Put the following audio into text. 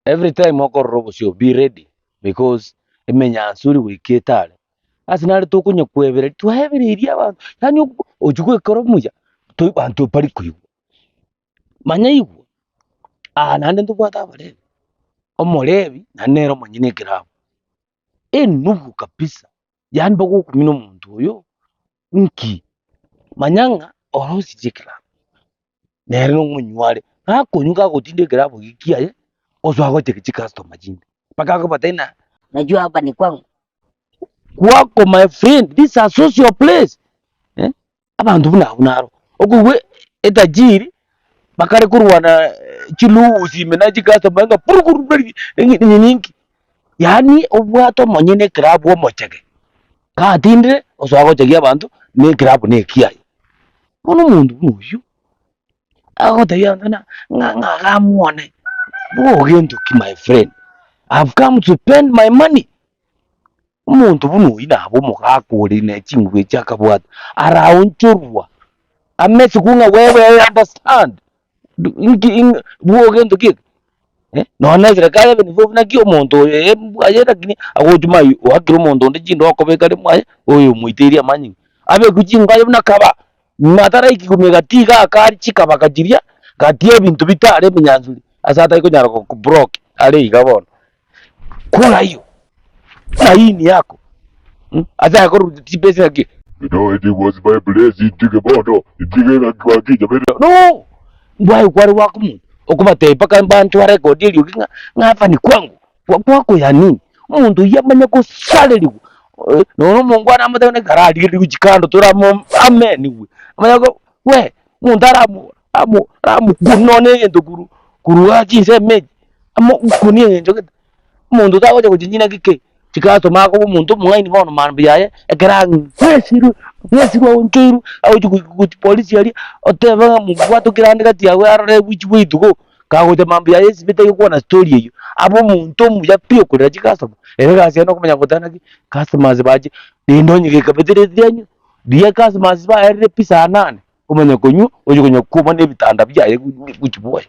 Every time okorora obosio be ready because emenyanso ore goika etare. Ase nare tokonya koebereria, twaebereirie abanto, yaani ochia goekora omuya, toi banto bari koigwa. Manya igwa, aa naende ntobwate abarebi, omorebi naende nere omonyene ekerabu, enugu kabisa, yaani bagokumina omonto oyo, nki? Manya ng'a orosirie ekerabu, nere nomonywa are, gakonywa gagotinda ekerabu eki kiaye, osoa gochia chicustomer chinde, mpaka akobatebia ng'a Najua hapa ni kwangu. Kwako my friend, this a social place eh, abanto buna abwo naro, okoigwa etajiri bakare korwana chiluhusi ime na chicustomer ng'a purukururu nini nki, yaani obwate omonyene eclub omochege, gatindire osoa gochegia abanto na eclub na ekiaye. Bono omonto buna oyio, agotebia abanto ng'a ng'a ng'a iga amwone, bogo gento ki my friend, I have come to spend my money. Omonto buna oyio nabe omogaka ore ne chinguru echi akabwata, araonchorwa, amesigwe ng'a wewe I understand, inki ing bwogo gento ki eke? Eh, nonya na eserekari ebe nigo buna ki omonto oyo eh mbwaye lakini agochuma aywo oakire omonto onde chindoo okobeka are mwaye, oyo omoiteirie amanyinga. Abekwe chingaye buna kaba, nyuma ataraikigwa megati iga akare chikabaka chiria, gati ebinto bitare eminyansuri, ase atari konyara gokoblock are iga bono. Kora ayio saini yako mm, ase akorusia chibesa ng'aki No, it was my place, intige bono, intige ng'aki gwakinyamere. No, mbwaye kware gwaka omonto okobatebia mpaka mbanchwa record eriogi ng'a ng'a hapa ni kwangu, kwa kwako ya nini? Omonto oyio amanye gosarerigwa eh, nonya omongwana amotebie ng'a kararigererigwe chikando toramo amenigwe, amanye go we omonto aramo amo aramokune nonya egento korwa korwa chinsemo echi. Amokuni eng'encho gete, omonto tagocha gochinyina geke, chikasoma akoba omonto omong'aini bono mambia yaye, ekero ang'esirwe ang'esirwe aonchoirwe, agochi goika gochia polisi aria, otebe ng'a mobwate kera ande gati yago arore which way to go, kagocha mambia yaye esibete egokwana story eywo, abe omonto omuya pi okorera chikasoma, ere egasi yaye nokomanya goteba naki, customers bache, rende onye gekabete reti rianywa, riria customers baerire pi saa nane, omanye konywa, oche konya kwoma na ebitanda biaye gochia bwoye.